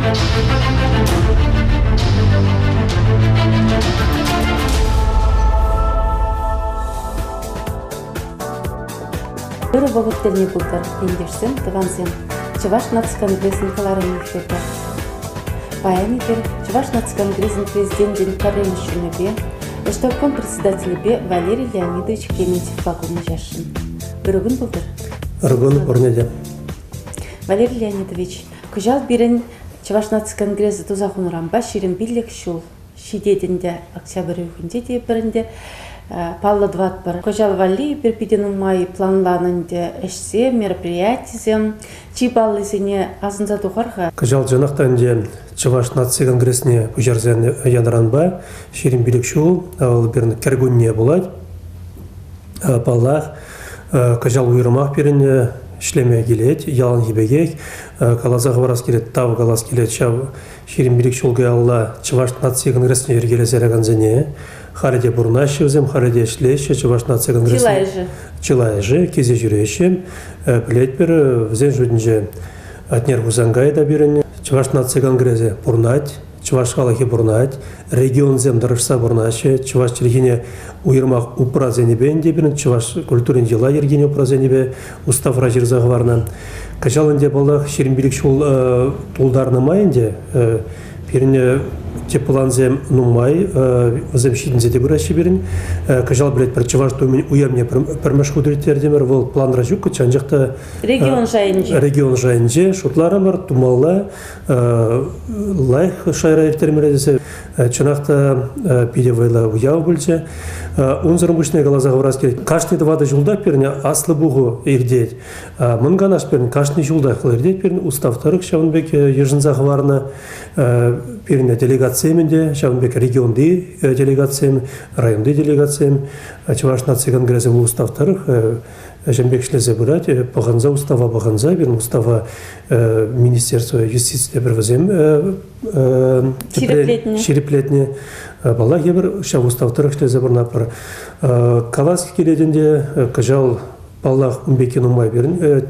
Ырӑ вӑхӑт тӗлне пултӑр, ентешсем, тӑвансем. Чӑваш наци конгресӗн кӑларӑмӗ эфирта. Паян эпир Чӑваш наци конгресӗн президенчӗн пӗрремӗш ҫумӗпе, Ӗҫтӑвком председателӗпе Валерий Леонидович Клементьевпа курнӑҫасшӑн. Ырӑ кун пултӑр. Ырӑ кун пурне те. Валерий Леонидович, кӑҫал пирӗн Чӑваш наци конгресӗ туса хунӑранпа 25 ҫул ҫитет ӗнтӗ. Октябрь уйӑхӗнче те эпир ӗнтӗ паллӑ тӑватпӑр. Кӑҫал валли эпир питӗ нумай планланӑ ӗнтӗ ӗҫсем, мероприятисем. Чи паллисене асӑнса тухар-ха. Кӑҫал чӑнах та ӗнтӗ Чӑваш наци конгресне пуҫарса янӑранпа 25 ҫул, вӑл пирӗн кӗркунне пулать. Паллах, кӑҫал уйрӑмах пирӗн ӗҫлеме килет, яланхи пекех. Каласа хӑварас килет, тав калас килет ҫав 25 ҫул каялла Чӑваш наци конгресне йӗркелесе яракансене. Халӗ те пурӑнаҫҫӗ вӗсем, халӗ те ӗҫлеҫҫӗ Чӑваш наци конгресне. Чылайӑшӗ. Чылайӑшӗ килсе ҫӳреҫҫӗ. Пӗлетпӗр, вӗсен шутӗнче Атнер Хусанкай та пирӗн Чӑваш наци конгресӗ пурӑнать, чӑваш халӑхӗ пурӑнать, регионсем тӑрӑшса пурӑнаҫҫӗ, чӑваш чӗлхине уйрӑмах упрас енӗпе ӗнтӗ пирӗн чӑваш культурин йӑла-йӗркине упрас енӗпе уставра ҫырса хӑварнӑ. Кӑҫал ӗнтӗ, паллах, 25 ҫул тултарнӑ май ӗнтӗ пирӗн тӗп плансем нумай, вӗсем ҫитӗнсе те пыраҫҫӗ пирӗн. Кӑҫал пӗлетпӗр, Чӑваш Думин уявне пӗрмӗш хут ирттертӗмӗр. Вӑл планра ҫуккӑччӗ, анчах та Регион шайӗнче. Регион шайӗнче шутларӑмӑр, тумалла, лайӑх шайра ирттермелле тесе. Чӑнах та питӗ вӑйлӑ уяв пулчӗ. Унсӑрӑн пуҫне каласа хӑварас килет. Кашни тӑватӑ ҫулта пирӗн аслӑ пуху иртет. Мӑн Канаш пирӗн кашни ҫултах вӑл иртет пирӗн устав тӑрӑх ҫавӑн пек йышӑнса хӑварнӑ. Пирӗн делегатсем ӗнтӗ, ҫавӑн пек регионти делегатсем, районти делегатсем, Чӑваш наци конгресӗ вӑл устав тӑрӑх ҫын пек ӗҫлесе пырать. Пӑхӑнса, устава пӑхӑнса, пирӗн устава Министерство юстици пӗр вӗсем ҫирӗплетнӗ. ҫирӗплетнӗ. Паллах, эпир ҫав устав тӑрӑх ӗҫлесе пурӑнатпӑр. Калас килет ӗнтӗ, кӑҫал, паллах, ун пекки нумай пирӗн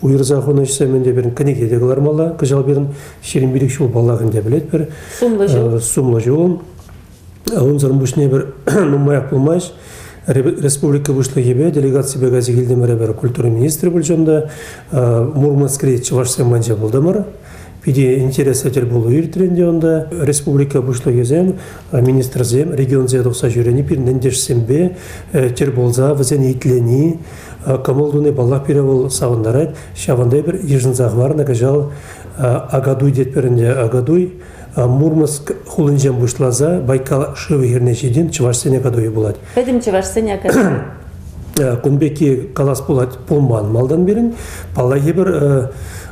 уйӑрса хунӑ ӗҫсем ӗнтӗ пирӗн кӗнеке те кӑлармалла. Кӑҫал пирӗн 25 ҫул паллах ӗнтӗ пӗлетпӗр. Сумлӑ ҫул. Сумлӑ ҫул. Унсӑрӑн пуҫне эпир нумаях пулмасть республика Пуҫлӑхӗпе делегаципе кайса килтӗмӗр эпир культура министрӗ пулчӗ унта. Мурманскри чӑвашсем манча пултӑмӑр. Питӗ интереслӗ тӗлпулу иртрӗ ӗнтӗ унта. Республика Пуҫлӑхӗсем, министрсем регионсене тухса ҫӳрени пирӗн ентешсемпе тӗл пулса вӗсене итлени, кӑмӑл туни, паллах, пире вӑл савӑнтарать. Ҫавӑнта эпир йышӑнса хӑварнӑ кӑҫал Акатуй тетпӗр ӗнтӗ. Акатуй Мурманск хулинчен пуҫласа Байкал шывӗ хӗрне ҫитин чӑвашсен акатуйӗ пулать. Пӗтӗм чӑвашсен акатуйӗ. Кун пекки калас пулать пулман малтан пирӗн. Паллах, эпир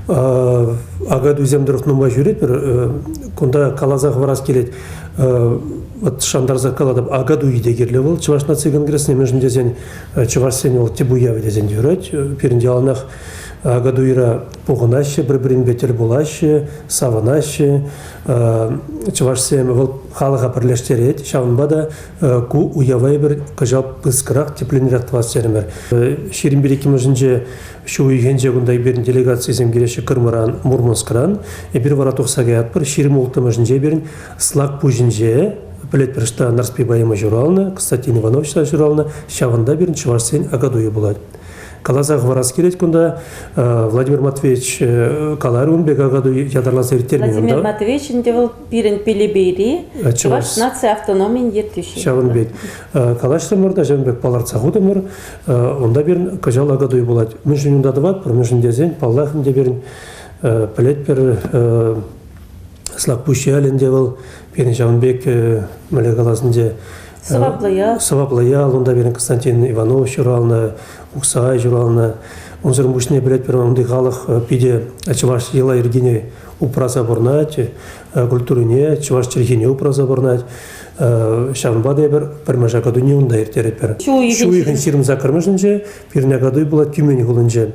акатуйсем тӑрӑх нумай ҫӳретпӗр. Кунта каласа хӑварас килет. Вот шантарса калатӑп, акатуй те кирлӗ вӑл Чӑваш наци конгресне, мӗншӗн тесен чӑвашсен вӑл тӗп уявӗ тесен те юрать. Пирӗн яланах Акатуйра пухӑнаҫҫӗ, пӗр-пӗринпе тӗл пулаҫҫӗ, савӑнаҫҫӗ. Чӑвашсем вӑл халӑха пӗрлештерет. Ҫавӑнпа та ку уява эпир кӑҫал пысӑкрах, тӗплӗнрех тӑвас терӗмӗр. 21-иккӗмӗшӗнче ҫу уйӑхӗнче кунта пирӗн делегацисем килеҫҫӗ Кырмӑран, Мурманскран. Эпир вара тухса каятпӑр. 26-мӗшӗнче пирӗн Слакпуҫӗнче пӗлетпӗр, что Нарспи поэма ҫуралнӑ, Константин Иванов ҫуралнӑ. Ҫавӑнта пирӗн чӑвашсен Акатуйӗ пулать. Каласа хӑварас килет кунта, Владимир Матвеевич каларӗ ун пек Акатуй ятарласа ирттермен. Владимир Матвеевич ӗнтӗ вӑл пирӗн Пелепейри Чӑваш наци автономийӗн ертӳҫи. Ҫавӑн пек калаҫрӑмӑр та, ҫавӑн пек палӑртса хутӑмӑр. Унта пирӗн кӑҫал Акатуй пулать. Мӗншӗн унта тӑватпӑр? Мӗншӗн тесен, паллах, ӗнтӗ пирӗн пӗлетпӗр, Слакпуҫ ялӗ ӗнтӗ вӑл пирӗн ҫавӑн пек, мӗнле калас ӗнтӗ, Сӑваплӑ ял. Сӑваплӑ ял. Унта пирӗн Константин Иванов ҫуралнӑ, Ухсай ҫуралнӑ. Унсӑрӑн пуҫне пӗлетпӗр, унти халӑх питӗ чӑваш йӑла-йӗркине упраса пурӑнать, культурине, чӑваш чӗлхине упраса пурӑнать. Ҫавӑнпа та эпир пӗрмӗш Акатуйне унта ирттеретпӗр. Ҫу уйӑхӗн 28-мӗшӗнче пирӗн Акатуй пулать Тюмень хулинче.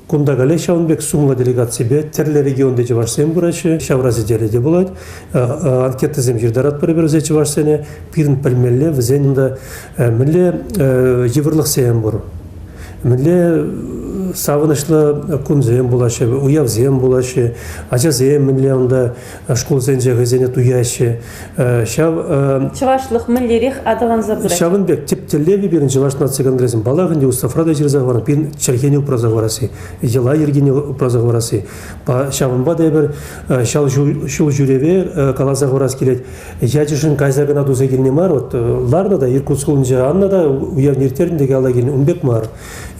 Кунта каллех ҫавӑн пек сумлӑ делегаципе тӗрлӗ регионти чӑвашсем пыраҫҫӗ, ҫавра сӗтелӗ те пулать. Анкетӑсем ҫыртаратпӑр эпир вӗсене чӑвашсене. Пирӗн пӗлмелле вӗсен унта мӗнле йывӑрлӑхсем пур, мӗнле савӑнӑҫлӑ кунсем пулаҫҫӗ, уявсем пулаҫҫӗ, ачасем мӗнле унта шкулсенче хӑйсене туяҫҫӗ. Ҫав Чӑвашлӑх мӗнлерех аталанса пырать? Ҫавӑн пек тӗп тӗллевӗ пирӗн Чӑваш наци конгресӗн паллах ӗнтӗ уставра та ҫырса хӑварнӑ, пирӗн чӗлхене упраса хӑварасси, йӑла-йӗркене упраса хӑварасси. Ҫавӑнпа та эпир ҫав ҫул ҫӳреве каласа хӑварас килет. Ячӗшӗн кайса кӑна туса килни мар, вот ларнӑ та Иркутск хулинче аннӑ та уявне ирттернӗ те яла килнӗ, ун пек мар.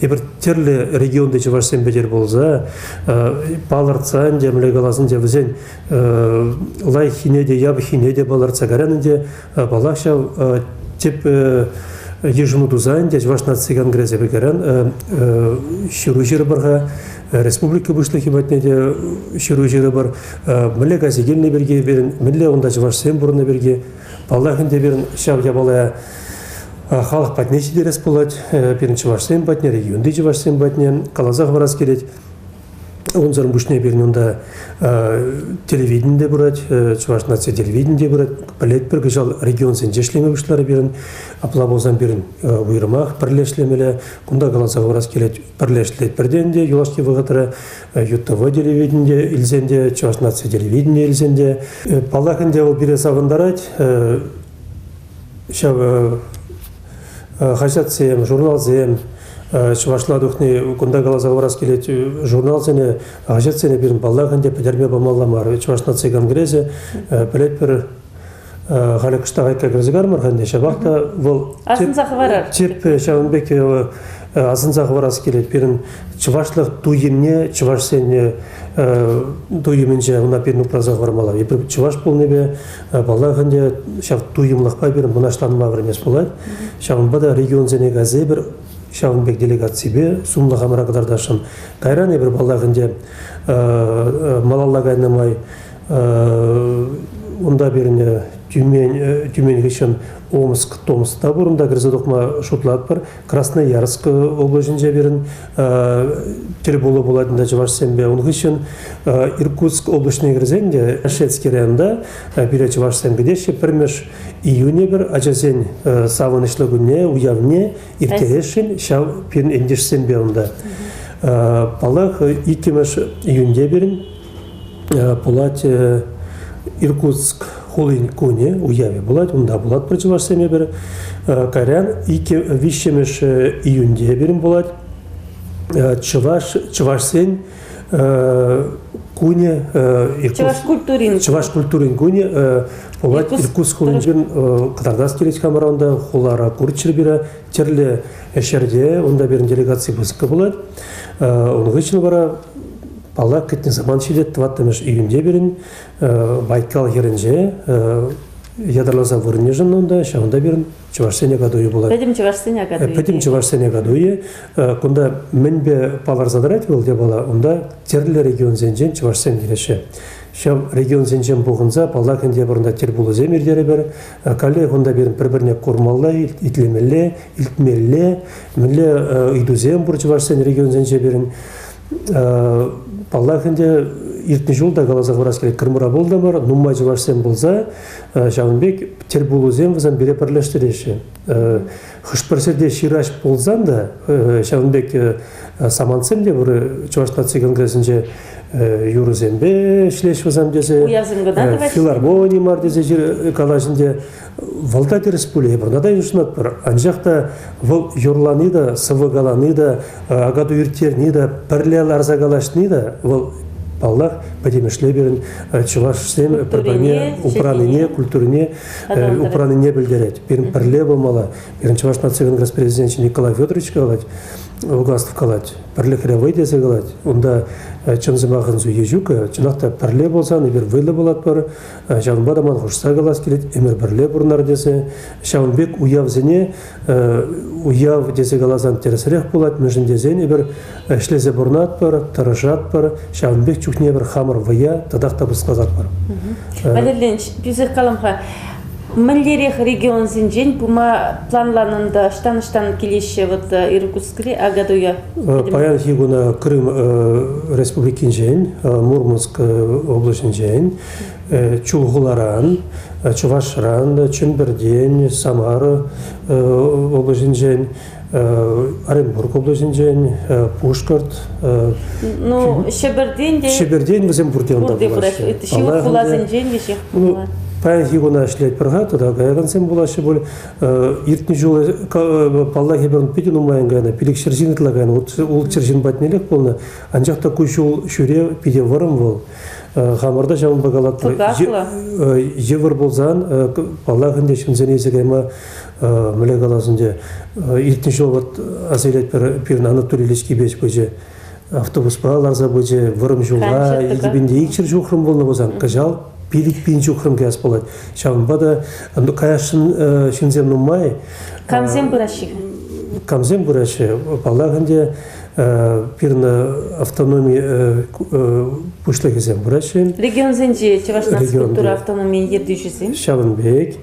Эпир тӗрлӗ регионти чӑвашсемпе тӗл пулса палӑртса ӗнтӗ, мӗнле калас ӗнтӗ, вӗсен лайӑххине те, япӑххине те палӑртса кайран ӗнтӗ, паллах ҫав тӗп йышӑну туса ӗнтӗ Чӑваш наци конгресӗ кайран ҫыру ҫырӑпӑр-ха, республика пуҫлӑхӗ патне те ҫыру ҫырӑпӑр. Мӗнле кайса килнӗ пирки пирӗн, мӗнле унта чӑвашсем пурӑннӑ пирки. Паллах ӗнтӗ пирӗн ҫав япала халӑх патне ҫитерес пулать, пирӗн чӑвашсем патне, регионти чӑвашсем патне каласа хӑварас килет. Унсӑрӑн пуҫне пирӗн унта телевидени те пырать, Чӑваш наци телевидени те пырать. Пӗлетпӗр, кӑҫал регионсенче ӗҫлеме пуҫларӗ пирӗн. Апла пулсан пирӗн уйрӑмах пӗрле ӗҫлемелле. Кунта каласа хӑварас килет, пӗрле ӗҫлетпӗр те ӗнтӗ юлашки вӑхӑтра. ЮТВ телевидени те илсен те, Чӑваш наци телевидени илсен те. Паллах ӗнтӗ, вӑл пире савӑнтарать. Ҫав хаҫатсем, журналсем чӑвашла тухни кунта каласа хӑварас килет. Журналсене, хаҫатсене пирӗн паллах ӗнтӗ пӗтерме памалла мар. Чӑваш наци конгресӗ пӗлетпӗр, халӗ кӑштах айкка кӗрсе кармӑр-ха ӗнтӗ, ҫапах та вӑл асӑнса хӑварар. Тӗп ҫавӑн пек асӑнса хӑварас килет. Пирӗн чӑвашлӑх туйӑмне чӑвашсен туйӑмӗнче ӑна пирӗн упраса хӑвармалла. Эпир чӑваш пулнипе, паллах ӗнтӗ, ҫав туйӑмлӑхпа пирӗн мӑнаҫланма вӗренес пулать. Ҫавӑнпа та регионсене кайса эпир ҫавӑн пек делегаципе сумлӑ хамӑра кӑтартасшӑн. Кайран эпир, паллах ӗнтӗ, малалла кайнӑ май унта пирӗн Тюмень, Тюмень хыҫҫӑн Омск, Томск та пур, унта кӗрсе тухма шутлатпӑр. Красноярск облаҫӗнче пирӗн тӗл пулу пулать унта чӑвашсемпе. Ун хыҫҫӑн Иркутск облаҫне кӗрсен те Шецкий районта пире чӑвашсем кӗтеҫҫӗ. Пӗрмӗш июне пӗр ачасен савӑнӑҫлӑ кунне, уявне ирттересшӗн ҫав пирӗн ентешсемпе унта. Паллах, иккӗмӗш июньте пирӗн пулать Иркутск хулин кунӗ, уявӗ пулать. Унта пулатпӑр чӑвашсем эпир. Кайран виҫҫӗмӗш июньте пирӗн пулать чӑваш чӑвашсен кунӗ. Чӑваш культурин. Чӑваш культурин кунӗ пулать Иркутск хулинчен кӑтартас килет хамӑра унта хулара курччӑр пире тӗрлӗ ҫӗрте унта пирӗн делегаци пысӑккӑ пулать. Ун хыҫҫӑн вара паллах кӗтнӗ самант ҫитет тӑваттӑмӗш июньте пирӗн Байкал хӗрӗнче ятарласа вырӑн йышӑннӑ унта, ҫавӑнта пирӗн чӑвашсен акатуйӗ пулать. Пӗтӗм чӑвашсен акатуйӗ. Пӗтӗм чӑвашсен акатуйӗ. Кунта мӗнпе палӑрса тӑрать вӑл япала? Унта тӗрлӗ регионсенчен чӑвашсем килеҫҫӗ. Ҫав регионсенчен пухӑнса, паллах ӗнтӗ, эпир унта тӗлпулусем ирттерӗпӗр. Каллех унта пирӗн пӗр-пӗрне курмалла, итлемелле, илтмелле. Мӗнле ыйтусем пур чӑвашсен регионсенче пирӗн. Паллах ӗнтӗ, иртнӗ ҫул та каласа хурас килет, Крымра пултӑмӑр, нумай чӑвашсем пулса, ҫавӑн пек тӗлпулусем вӗсем пире пӗрлештереҫҫӗ. Хӑш-пӗр ҫӗрте ҫыраҫ пулсан та, ҫавӑн пек самантсем те пур Чӑваш наци конгресӗнче юрӑсемпе ӗҫлеҫ вӗсем тесе, филармони мар тесе калаҫ ӗнтӗ. Вӑл та тӗрӗс пулӗ, эпир ӑна та йышӑнатпӑр. Анчах та вӑл юрлани та, сӑвӑ калани та, акату ирттерни та, пӗрле ларса калаҫни та вӑл, паллах, пӗтӗмӗшле пирӗн чӑвашсем пӗр-пӗрне упранине, культурине упранине пӗлтерет. Пирӗн пӗрле пулмалла. Пирӗн Чӑваш наци конгресс президенчӗ Николай Федорович калать, Угаслов калать, пӗрлӗхре вӑй тесе калать. Унта чӑн сӑмахӑн суйи ҫук. Чӑнах та пӗрле пулсан эпир вӑйлӑ пулатпӑр. Ҫавӑнпа та ман хушса калас килет, ӗмӗр пӗрле пурӑнар тесе. Ҫавӑн пек уявсене уяв тесе каласан тӗрӗсрех пулать, мӗншӗн тесен эпир ӗҫлесе пурӑнатпӑр, тӑрӑшатпӑр. Ҫавӑн пек чухне эпир хамӑр вӑя татах та пысӑклататпӑр. Валерий Леонидович, тӳсех калам-ха, мӗнлерех регионсенчен пыма планланӑ ӑҫтан-ӑҫтан килеҫҫӗ вот Иркутскри Акатуя? Паянхи куна Крым Республикинчен, Мурманск облаҫӗнчен, Чулхуларан, Чӑвашран, Чӗмпӗртен, Самара облаҫӗнчен. Оренбург облаҫӗнчен, Пушкӑрт. Ну, Ҫӗпӗртен те. Ҫӗпӗртен вӗсем пурте унта пулаҫҫӗ. Ҫывӑх хуласенчен те ҫех пулнӑ. Паянхи куна ӗҫлетпӗр-ха, тата каякансем пулаҫҫӗ пуль. Иртнӗ ҫул, паллах, эпир питӗ нумайӑн кайнӑ, 500 ҫын ытла кайнӑ, 600 ҫын патнелех пулнӑ. Анчах та ку ҫул ҫӳрев питӗ вӑрӑм вӑл. Хамӑрта ҫавӑнпа калатпӑр. Йывӑр пулсан, паллах ӗнтӗ, ҫынсене илсе кайма мӗнле калас ӗнтӗ, иртнӗ ҫул вот аса илетпӗр, пирӗн Анатолий Ильич Кипеч пычӗ. Автобуспа ларса пычӗ, вӑрӑм ҫула, 2200 ҫухрӑм пулнӑ пулсан, кӑҫал 5000 ҫухрӑм каяс пулать. Ҫавӑнпа та каясшӑн ҫынсем нумай. Камсем пыраҫҫӗ? Камсем пыраҫҫӗ? Паллах ӗнтӗ, пирӗн автономи пуҫлӑхӗсем пыраҫҫӗ. Регионсенчи Чӑваш наци культура автономийӗн ертӳҫисем. Ҫавӑн пек.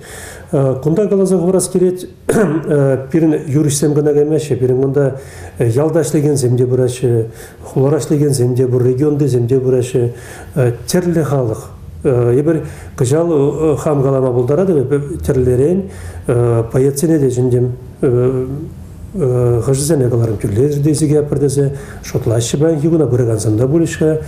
Кунта каласа хӑварас килет, пирӗн юрӑҫсем кӑна каймаҫҫӗ, пирӗн кунта ялта ӗҫлекенсем те пыраҫҫӗ, хулара ӗҫлекенсем те пур, регионтисем те пыраҫҫӗ. Тӗрлӗ халӑх. Эпир кӑҫал хам калама пултаратӑп, эпӗ тӗрлӗрен поэтсене те чӗнтӗм. Хӑшӗсене кӑларӑм тӳрлетӗр тесе каяппӑр тесе шутлаҫҫӗ паянхи куна пыракансем та пулӗҫ-ха.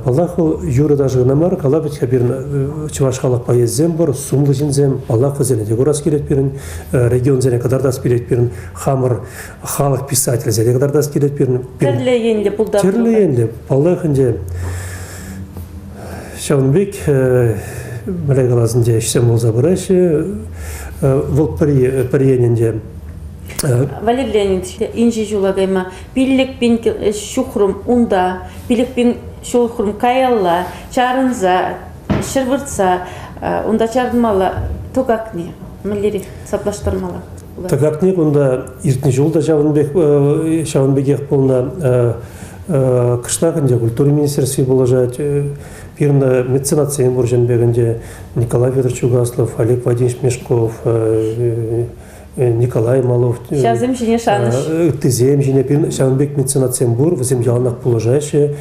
Паллах, вӑл юрӑ-ташӑ кӑна мар, калап вӗт-ха пирӗн чӑваш халӑх поэчӗсем пур, сумлӑ ҫынсем. Паллах, вӗсене те курас килет пирӗн, регионсене кӑтартас килет пирӗн, хамӑр халӑх писательсене кӑтартас килет пирӗн. Тӗрлӗ енлӗ пултарулӑх. Тӗрлӗ енлӗ, паллах ӗнтӗ. Ҫавӑн пек мӗнле калас ӗнтӗ, ӗҫсем пулса пыраҫҫӗ. Вӑл пӗр енӗнче. Валерий Леонидович, инҫе ҫула кайма 5000 ҫухрӑм унта, 5000 ҫухрӑм каялла чарӑнса, ҫӗр выртса унта чарӑнмалла тӑкакне мӗнлерех саплаштармалла? Тӑкакне кунта иртнӗ ҫул та ҫавӑн пек ҫавӑн пекех пулнӑ. Кӑштах ӗнтӗ культура министерстви пулӑшать. Пирӗн меценатсем пур ҫын пек ӗнтӗ Николай Федорович Угаслов, Олег Владимирович Мешков, Николай Малов. Ҫавсем ҫине шанӑҫ. Ыттисем ҫине пирӗн ҫавӑн пек меценатсем пур, вӗсем яланах пулӑшаҫҫӗ.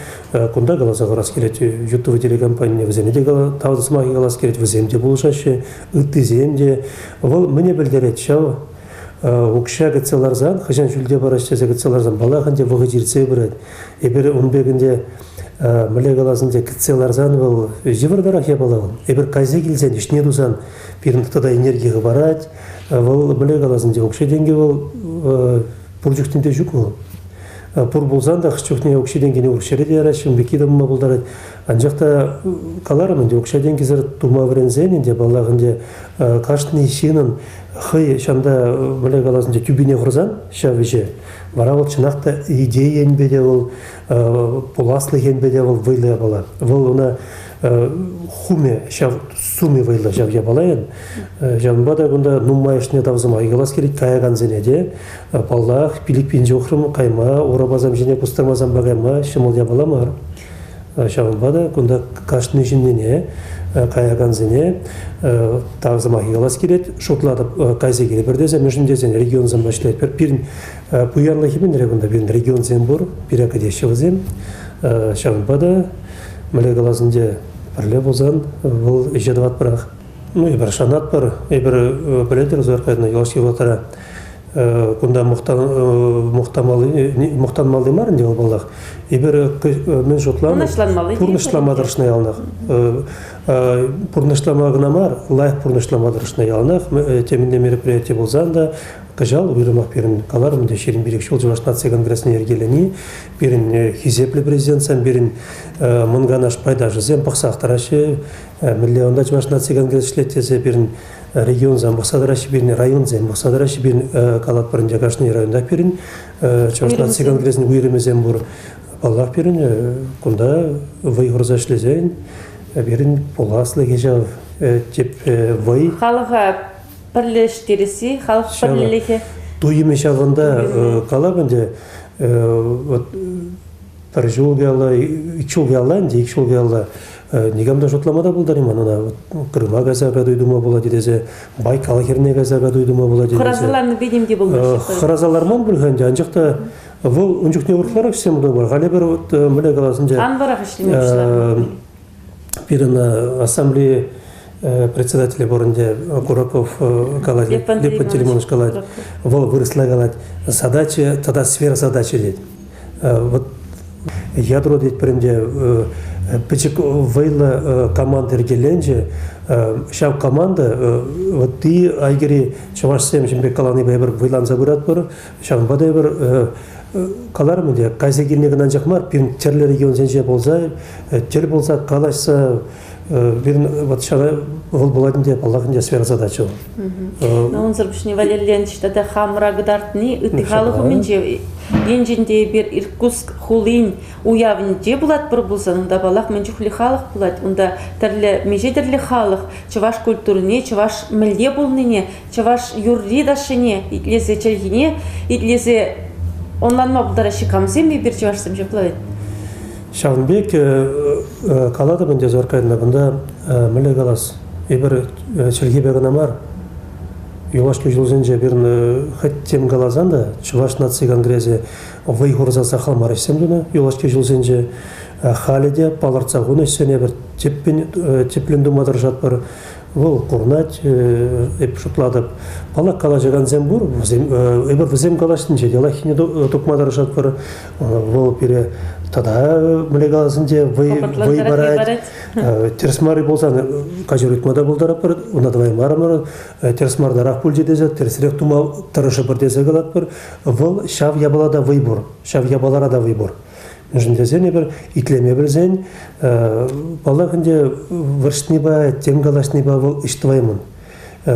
Кунта каласа хӑварас килет, ЮТВ телекомпанине вӗсене те тав сӑмахӗ калас килет, вӗсем те пулӑшаҫҫӗ, ыттисем те. Вӑл мӗне пӗлтерет ҫав? Укҫа кӗтсе ларсан, хӑҫан ҫӳлте параҫ тесе кӗтсе ларсан, паллах ӗнтӗ вӑхӑт иртсе пырать. Эпир ун пек ӗнтӗ мӗнле калас ӗнтӗ, кӗтсе ларсан вӑл йывӑртарах япала вӑл. Эпир кайса килсен, ӗҫне тусан пирӗн тата энерги хӑпарать. Вӑл мӗнле калас ӗнтӗ, укҫа-тенкӗ вӑл пур чухне те ҫук вӑл. Пур пулсан та хӑш чухне укҫа-тенкӗне урӑх ҫӗре те яраҫҫӗ, ун пекки те пулма пултарать. Анчах та каларӑм ӗнтӗ, укҫа-тенкӗсӗр тума вӗренсен ӗнтӗ, паллах ӗнтӗ, кашни ҫыннӑн хӑй ҫавӑнта мӗнле калас ӗнтӗ, тӳпине хурсан ҫав ӗҫе, вара вӑл чӑнах та идея енпе те вӑл, пуласлӑх енпе те вӑл вӑйлӑ япала. Вӑл ӑна хумӗ ҫав сумӗ вӑйлӑ ҫав япалайӑн. Ҫавӑнпа та кунта нумайӑшне тав сӑмахӗ калас килет, каякансене те, паллах, 5000 ҫухрӑм кайма, урапасем ҫине кустӑрмасемпе кайма ҫӑмӑл япала мар. Ҫавӑнпа та кунта кашни ҫыннине, каякансене тав сӑмахӗ калас килет. Шутлатӑп, кайса килӗпӗр тесе, мӗншӗн тесен регионсем ӗҫлетпӗр. Пирӗн пуянлӑхӗ мӗнре кунта? Пирӗн регионсем пур, пире кӗтеҫҫӗ вӗсем. Ҫавӑнпа та, мӗнле калас ӗнтӗ, пӗрле пулсан вӑл ӗҫе тӑватпӑрах. Ну, эпир шанатпӑр, эпир пӗлетӗр, Зоя юлашки вӑхӑтра кунта мухтамалли, мухтанмалли мар ӗнтӗ вӑл паллах. Эпир мӗн шутланӑ, пурнӑҫлама тӑрӑшнӑ яланах. Пурнӑҫлама кӑна мар, лайӑх пурнӑҫлама тӑрӑшнӑ яланах. Темӗнле мероприяти пулсан та кӑҫал уйрӑмах пирӗн каларӑм ӗнтӗ 25 ҫул Чӑваш наци конгресне йӗркелени, пирӗн хисеплӗ президентсем, пирӗн Мӑн Канаш пайташӗсем пӑхсах тӑраҫҫӗ. Мӗнле унта Чӑваш наци конгресс ӗҫлет тесе пирӗн регионсем пӑхса тӑраҫҫӗ, пирӗн районсем пӑхса тӑраҫҫӗ, пирӗн калатпӑр ӗнтӗ кашни районтах пирӗн Чӑваш наци конгресӗн уйрӑмӗсем пур. Паллах, пирӗн кунта вӑй хурса ӗҫлесен пирӗн пуласлӑхӗ ҫав тӗп вӑй. Халӑха пӗрлештересси, халӑх пӗрлӗхӗ. Туйӑмӗ ҫавӑнта калап ӗнтӗ, вот пӗр ҫул каялла, ик ҫул каялла ӗнтӗ, ик ҫул каялла никам та шутлама та пултарайман ӑна. Крыма кайса катуй тума пулать тесе, Байкал хӗрне кайса катуй тума пулать тесе. Хӑраса пеним те пулмасть. Хӑраса ларман пуль-ха ӗнтӗ, анчах та вӑл ун чухне урӑхларах ӗҫсем тумӑр. Халӗ пӗр вот мӗнле калас ӗнтӗ. Анварах ӗҫлеме пуҫланӑ. Пирӗн ассамблея председателӗ пур ӗнтӗ, Кураков калать, Лев Пантелеймонович калать, вӑл вырӑсла калать, задача тата сверхзадача тет. Вот ядро тетпӗр ӗнтӗ, пӗчӗк вӑйлӑ команда йӗркеленчӗ. Ҫав команда вот ти Айгири чӑвашсем ҫын пек каланипе эпир вӑйланса пыратпӑр. Ҫавӑнпа та эпир каларӑм ӗнтӗ, кайса килни кӑна анчах мар, пирӗн тӗрлӗ регионсенче пулса, тӗл пулса калаҫса пирӗн вот ҫара вӑл пулать ӗнтӗ, паллах ӗнтӗ, сверхзадача. Ну, унсӑр пуҫне Валерий Леонидович тата хамӑра кӑтартни ытти халӑх умӗнче енчен те эпир Иркутск хулин уявӗнче пулатпӑр пулсан, унта, паллах, мӗн чухлӗ халӑх пулать, унта тӗрлӗ, миҫе тӗрлӗ халӑх чӑваш культурине, чӑваш мӗнле пулнине, чӑваш юрри-ташшине итлесе, чӗлхине итлесе ӑнланма пултараҫҫӗ. Камсем эпир чӑвашсем ҫапла вӗт? Ҫавӑн пек калатӑп ӗнтӗ Зоркайна, кунта мӗнле калас, эпир чӗлхепе кӑна мар, юлашки ҫулсенче пирӗн хӑть тем каласан та Чӑваш наци конгресӗ вӑй хурса сахал мар ӗҫсем тунӑ юлашки ҫулсенче. Халӗ те палӑртса хунӑ ӗҫсене пӗр тӗплӗн тума тӑрӑшатпӑр. Вӑл курӑнать, эп шутлатӑп. Паллах, калаҫакансем пур, вӗсем, эпир вӗсем калаҫнинче те лайӑххине тупма тӑрӑшатпӑр. Вӑл пире тата мӗнле каласан те вӑй, вӑй парать. Тӗрӗс мар пулсан каҫар ыйтма та пултаратпӑр, уна тӑваймарӑмӑр, тӗрӗс мартарах пулчӗ тесе, тӗрӗсрех тума тӑрӑшӑпӑр тесе калатпӑр. Вӑл ҫав япала та вӑй пур, ҫав япалара та вӑй пур. Мӗншӗн тесен эпир итлеме пӗлсен, паллах ӗнтӗ, вӑрҫнипе, тем калаҫнипе вӑл ӗҫ тӑваймӑн.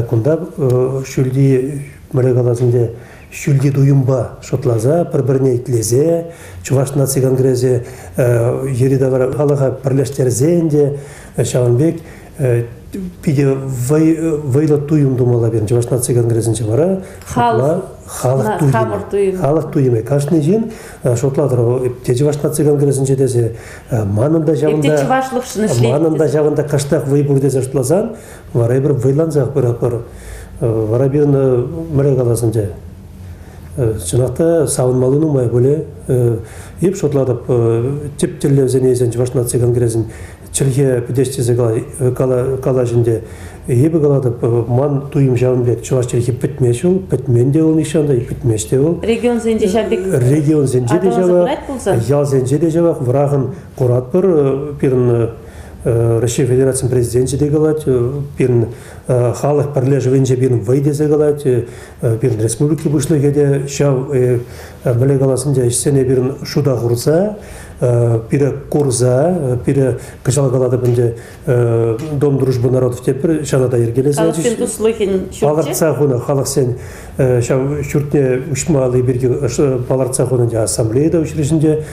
Кунта ҫӳлти, мӗнле калас ӗнтӗ, ҫӳлти туйӑмпа шутласа, пӗр-пӗрне итлесе, Чӑваш наци конгресӗ йӗри-тавра халӑха пӗрлештерсе ӗнтӗ ҫавӑн пек питӗ вӑйлӑ туйӑм тумалла пирӗн Чӑваш наци конгресӗнче вара халӑх халӑх туйӑмӗ. Халӑх туйӑмӗ. Кашни ҫын шутлатӑр, те Чӑваш наци конгресӗнче тесе, манӑн та ҫавӑнта манӑн та ҫавӑнта кӑштах вӑй пур тесе шутласан, вара эпир вӑйлансах пыратпӑр. Вара пирӗн мӗнле калас ӗнтӗ, чӑнах та савӑнмалли нумай пулӗ. Эп шутлатӑп, тӗп тӗллевсене илсен Чӑваш наци конгресӗн чӗлхе пӗтес тесе калаҫ ӗнтӗ. Эпӗ калатӑп, ман туйӑм ҫавӑн пек, чӑваш чӗлхи пӗтме ҫул, пӗтмен те вӑл нихҫан та, пӗтмест те вӑл. Регионсенче ҫав пек Регионсенче те ҫавах, ялсенче те ҫавах, вӑрахӑн куратпӑр. Пирӗн Раҫҫей Федерацийӗн Президенчӗ те калать, пирӗн халӑх пӗрлешӗвӗнче пирӗн вӑй тесе калать, пирӗн республика пуҫлӑхӗ те ҫав мӗнле калас ӗнтӗ, ӗҫсене пирӗн шута хурса, пире курса, пире кӑҫал калатӑп ӗнтӗ, Дом дружбы народов тепӗр ҫана та йӗркелесе Халӑхсен туслӑхӗн ҫурчӗ. Палӑртса хунӑ халӑхсен ҫав ҫуртне уҫмалли пирки палӑртса хунӑ ӗнтӗ ассамблея та уҫрӗҫ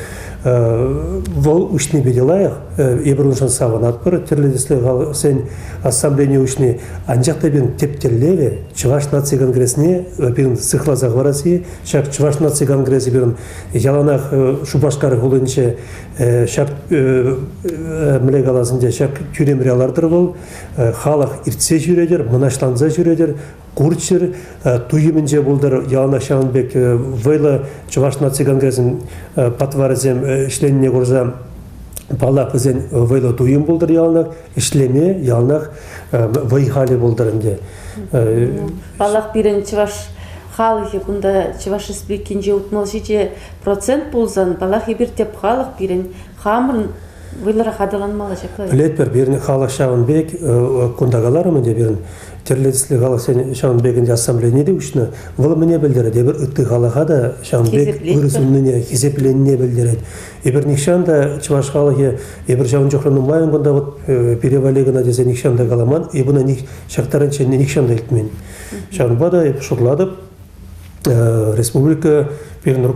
Вӑл уҫни питӗ лайӑх. Эпир уншӑн савӑнатпӑр. Тӗрлӗ тӗслӗ халӑхсен ассамблейине уҫни. Анчах та пирӗн тӗп тӗллевӗ Чӑваш наци конгресне пирӗн сыхласа хӑварасси. Ҫак Чӑваш наци конгресӗ пирӗн яланах Шупашкар хулинче ҫак мӗнле калас ӗнтӗ, ҫак тӳремре лартӑр вӑл. Халӑх иртсе ҫӳретӗр, мӑнаҫланса ҫӳретӗр, курччӑр, туйӑмӗнче пултӑр. Яланах ҫавӑн пек вӑйлӑ Чӑваш наци конгресӗн патварӗсем ӗҫленине курса паллах, вӗсен вӑйлӑ туйӑм пултӑр яланах, ӗҫлеме яланах вӑй-халӗ пултӑр ӗнтӗ. Паллах, пирӗн чӑваш халӑхӗ кунта Чӑваш Республикинче 67% пулсан, паллах, эпир тӗп халӑх пирӗн хамӑрӑн вӑйлӑрах аталанмалла ҫапла. Пӗлетпӗр, пирӗн халӑх ҫавӑн пек, кунта каларӑм ӗнтӗ, пирӗн тӗрлӗ тӗслӗ халӑхсен ҫавӑн пек ӗнтӗ ассамблейине те уҫнӑ. Вӑл мӗне пӗлтерет? Эпир ытти халӑха та ҫавӑн пек ырӑ суннине, хисепленине пӗлтерет. Эпир нихҫан та чӑваш халӑхӗ, эпир ҫавӑн чухлӗ нумайӑн кунта вот пире валли кӑна тесе нихҫан та каламан, эп ӑна ҫак таранччен нихҫан та илтмен. Ҫавӑнпа та эп шутлатӑп, республика пирӗн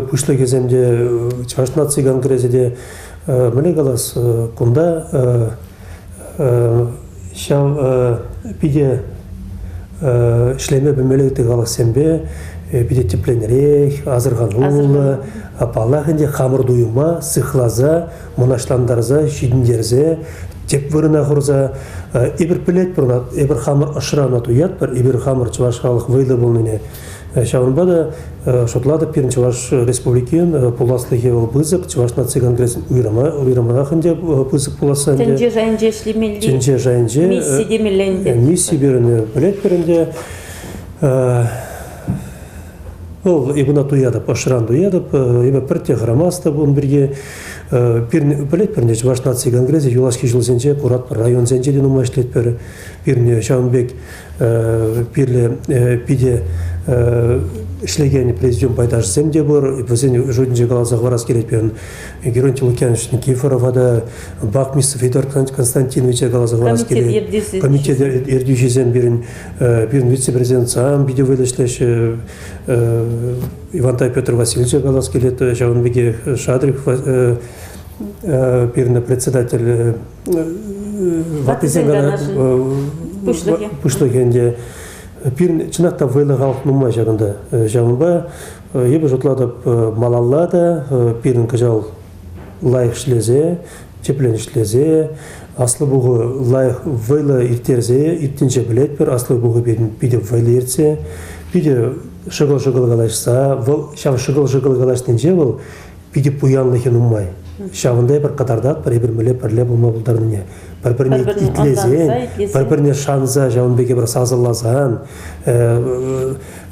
пуҫлӑхӗсем те, Чӑваш наци конгресӗ те, мӗнле калас, кунта ҫав питӗ ӗҫлеме пӗлмелле ытти халӑхсемпе питӗ тӗплӗнрех, асӑрхануллӑ, паллах ӗнтӗ хамӑр туйӑма сыхласа, мӑнаҫлантарса, ҫитӗнтерсе, тӗп вырӑна хурса эпир пӗлетпӗр ӑна, эпир хамӑр ӑшра ӑна туятпӑр, эпир хамӑр чӑваш халӑх вӑйлӑ пулнине. Ҫавӑнпа та шутлатӑп, пирӗн Чӑваш Республикин пуласлӑхӗ вӑл пысӑк, Чӑваш наци конгресӗн уйрӑмрах ӗнтӗ пысӑк пуласса ӗнтӗ. Тӗнче шайӗнче ӗҫлемелли Тӗнче шайӗнче мисси темелле ӗнтӗ. Мисси пирӗн пӗлетпӗр ӗнтӗ. Вӑл эпӗ ӑна туятӑп, ӑшран туятӑп, эпӗ пӗртте хӑрамастӑп ун пирки. Пирӗн пӗлетпӗр ӗнтӗ, Чӑваш наци конгресӗ юлашки ҫулсенче куратпӑр, районсенче те нумай ӗҫлетпӗр. Пирӗн ҫавӑн пек пирле питӗ ӗҫлекен президиум пайташӗсем те пур. Вӗсен шутӗнче каласа хӑварас килет пирӗн Геронтий Лукьянович Никифорова та, Бахмисов Федор Константиновича каласа хӑварас килет. Комитет ертӳҫисем пирӗн пирӗн вице-президент сам питӗ вӑйлӑ ӗҫлеҫҫӗ. Ивантай Петр Васильевича калас килет, ҫавӑн пекех Шадрик пирӗн председатель ваттисен пуҫлӑхӗ. Пуҫлӑхӗ ӗнтӗ. Пирӗн чӑнах та вӑйлӑ халӑх нумай ҫакӑнта. Ҫавӑнпа эпӗ шутлатӑп, малалла та пирӗн кӑҫал лайӑх ӗҫлесе, тӗплӗн ӗҫлесе, Аслӑ пуху лайӑх вӑйлӑ ирттерсе иртнинче пӗлетпӗр, Аслӑ пуху питӗ вӑйлӑ иртсе, питӗ шӑкӑл-шӑкӑл калаҫса, вӑл ҫав шӑкӑл-шӑкӑл калаҫнинче вӑл питӗ пуянлӑхӗ нумай. Ҫавӑнта эпир кӑтартатпӑр, эпир мӗнле пӗрле пулма пултарнине. Пӗр-пӗрне итлесен, пӗр-пӗрне шанса, ҫавӑн пек эпир сасӑласан,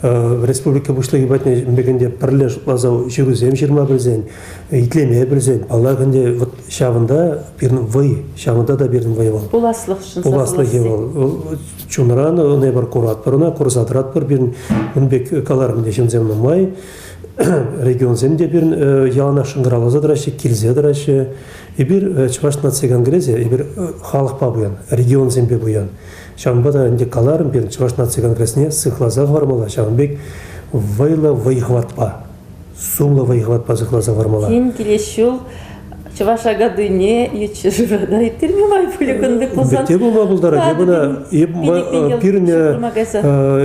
республика Пуҫлӑхӗ патне ӗнтӗ пӗрле шутласа ҫырусем ҫырма пӗлсен, итлеме пӗлсен, паллах ӗнтӗ, вот ҫавӑнта пирӗн вӑй, ҫавӑнта та пирӗн вӑй вӑл. Пуласлӑхшӑн Пуласлӑхӗ вӑл. Чунран ӑна эпир куратпӑр, ӑна курса тӑратпӑр. Пирӗн ун пек каларӑм ӗнтӗ ҫынсем нумай. Регионсем те пирӗн яланах шӑнкӑравласа тӑраҫҫӗ, килсе тӑраҫҫӗ. Эпир Чӑваш наци конгресӗ, эпир халӑхпа пуян, регионсемпе пуян. Ҫавӑнпа та ӗнтӗ каларӑм, пирӗн Чӑваш наци конгресне сыхласа хӑвармалла, ҫавӑн пек вӑйлӑ вӑй-хӑватпа, сумлӑ вӑй-хӑватпа сыхласа хӑвармалла. Тин килес ҫул Чӑваш Акатуйне ют ҫӗршывра та ирттерме май пулӗ кунти пулсан. Те пулма пултарать. Эп пирӗн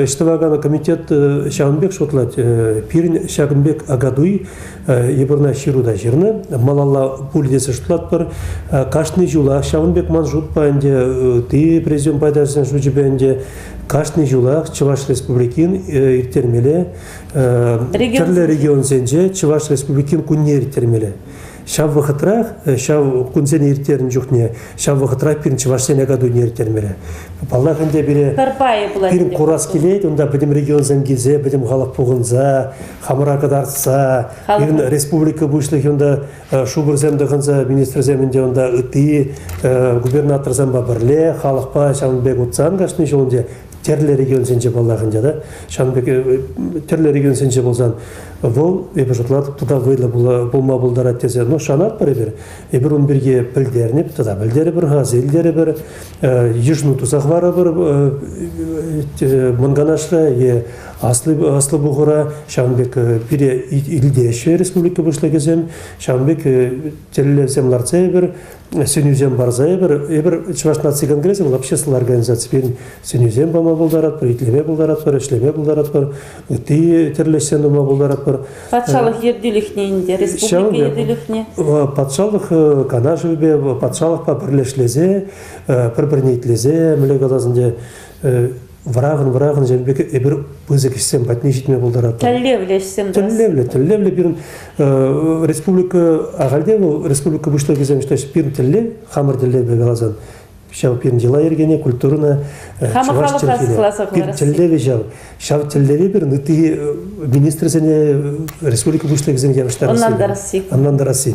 ӗҫ тӑвакан комитет ҫавӑн пек шутлать. Пирӗн ҫакӑн пек Акатуй эпир ӑна ҫыру та ҫырнӑ. Малалла пуль тесе шутлатпӑр. Кашни ҫулах ҫавӑн пек ман шутпа ӗнтӗ ытти президент пайташӗсен шучӗпе ӗнтӗ кашни ҫулах Чӑваш Республикин ирттермелле тӗрлӗ регионсенче Чӑваш Республикин кунне ирттермелле. Ҫав вӑхӑтрах, ҫав кунсене ирттернӗ чухне, ҫав вӑхӑтрах пирӗн чӑвашсен акатуйне ирттермелле. Паллах ӗнтӗ пире пирӗн курас килет, унта пӗтӗм регионсем килсе, пӗтӗм халӑх пухӑнса, хамӑра кӑтартса, пирӗн республика пуҫлӑхӗ унта шупӑрсем тӑхӑнса, министрсем ӗнтӗ унта ытти губернаторсемпе пӗрле халӑхпа ҫавӑн пек утсан кашни ҫул ӗнтӗ тӗрлӗ регионсенче паллах ӗнтӗ да ҫавӑн пек тӗрлӗ регионсенче пулсан вӑл эпӗ шутлатӑп тата вӑйлӑ пулма пултарать тесе ну шанатпӑр эпир эпир ун пирки пӗлтернӗ тата пӗлтерӗпӗр-ха илтерӗпӗр йышӑну туса хӑварӑпӑр Мӑн Канашра е аслӑ аслӑ пухура ҫавӑн пек пире илтеҫҫӗ республика пуҫлӑхӗсем ҫавӑн пек тӗллевсем лартса эпир сӗнӳсем парса эпир, эпир Чӑваш наци конгресӗ вӑл обществӑлла организаци пирӗн сӗнӳсем пама пултаратпӑр, итлеме пултаратпӑр, ӗҫлеме пултаратпӑр, ытти тӗрлӗ ӗҫсем тума пултаратпӑр. Патшалӑх ертӳлӗхне ӗнтӗ, республика ертӳлӗхне. Патшалӑх канашӗпе, патшалӑхпа пӗрлешлесе, пӗр-пӗрне итлесе, мӗнле калас ӗнтӗ, вӑрахӑн-вӑрахӑн ҫавӑн пек эпир пысӑк ӗҫсем патне ҫитме пултаратпӑр. Тӗллевлӗ ӗҫсем Тӗллевлӗ, тӗллевлӗ пирӗн республика ахальте вӑл республика пуҫлӑхӗсем ӗҫлеҫҫӗ. Пирӗн тӗллев, хамӑр тӗллевпе каласан, ҫав пирӗн йӑла-йӗркене, культурӑна, чӑваш чӗлхине. Пирӗн тӗллевӗ ҫав. Ҫав тӗллеве пирӗн ытти министрсене, республика пуҫлӑхӗсене явӑҫтарасси. Ӑнлантарасси. Ӑнлантарасси.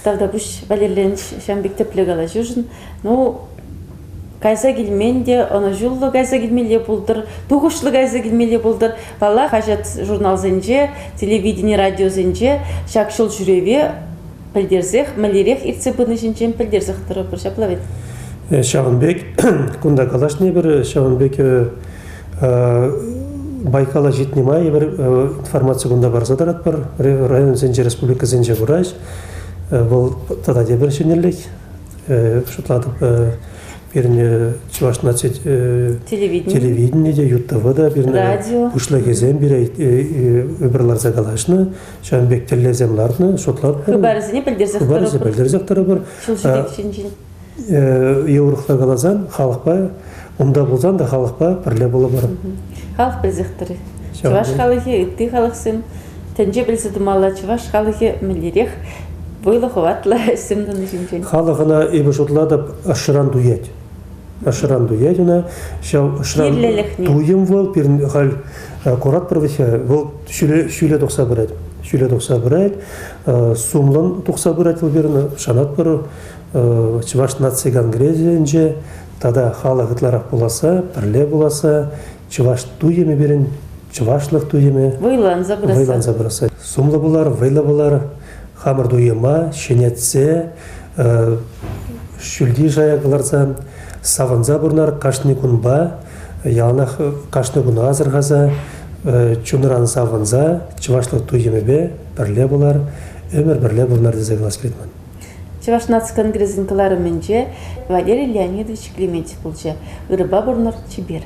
Тавтапуҫ, Валерий Леонидович, ҫавӑн пек тӗплӗ калаҫушӑн. Ну, кайса килмен те, ӑнӑҫуллӑ кайса килмелле пултӑр, тухӑҫлӑ кайса килмелле пултӑр. Паллах, хаҫат-журналсенче, телевидени, радиосенче ҫак ҫул ҫӳреве пӗлтерсех, мӗнлерех иртсе пыни ҫинчен пӗлтерсех тӑрӑпӑр. Ҫапла вӗт? Ҫавӑн пек кунта калаҫнӑ эпир, ҫавӑн пек Байкала ҫитнӗ май эпир информаци кунта парса тӑратпӑр. Районсенче, республикӑсенче кураҫ. Вӑл тата тепӗр ҫӗнӗлӗх. Шутлатӑп, пирӗн Чӑваш наци телевидени те, ЮТВ та пирӗн радио пуҫлӑхӗсем пире эпир ларса калаҫнӑ, ҫавӑн пек тӗллевсем лартнӑ, шутлатпӑр. Хыпарӗсене пӗлтерсех тӑрӑпӑр. пӗлтерсех тӑрӑпӑр. Ҫул ҫитек ҫинчен. Е урӑхла каласан, халӑхпа, унта пулсан та халӑхпа пӗрле пулӑпӑр. Халӑх пӗлсех тӑрӗ. Чӑваш халӑхӗ, ытти халӑхсем тӗнче пӗлсе тӑмалла чӑваш халӑхӗ мӗнлерех вӑйлӑ хӑватлӑ ӗҫсем туни ҫинчен. Халӑх ӑна, эпӗ шутлатӑп, ӑшран туять. Ӑшран туять ӑна. Ҫав ӑшран туйӑм вӑл пирӗн халь куратпӑр вӗт-ха, вӑл ҫӳле тухса пырать. Ҫӳле тухса пырать, сумлӑн тухса пырать вӑл пирӗн, шанатпӑр. Чӑваш наци конгресӗнче тата халӑх ытларах пуласса, пӗрле пуласса, чӑваш туйӑмӗ пирӗн, чӑвашлӑх туйӑмӗ вӑйланса пырасса. Вӑйланса пырасса. Сумлӑ пулар, вӑйлӑ пулар, хамӑр туйӑма ҫӗнетсе, ҫӳлти шая кӑларса, савӑнса пурӑнар кашни кунпа, яланах кашни куна асӑрхаса, чунран савӑнса, чӑвашлӑх туйӑмӗпе пӗрле пулар, ӗмӗр пӗрле пурӑнар тесе калас килет ман. Чӑваш наци конгресӗн кӑларӑмӗнче Валерий Леонидович Клементьев пулчӗ. Ырӑпа пурӑнӑр, чипер.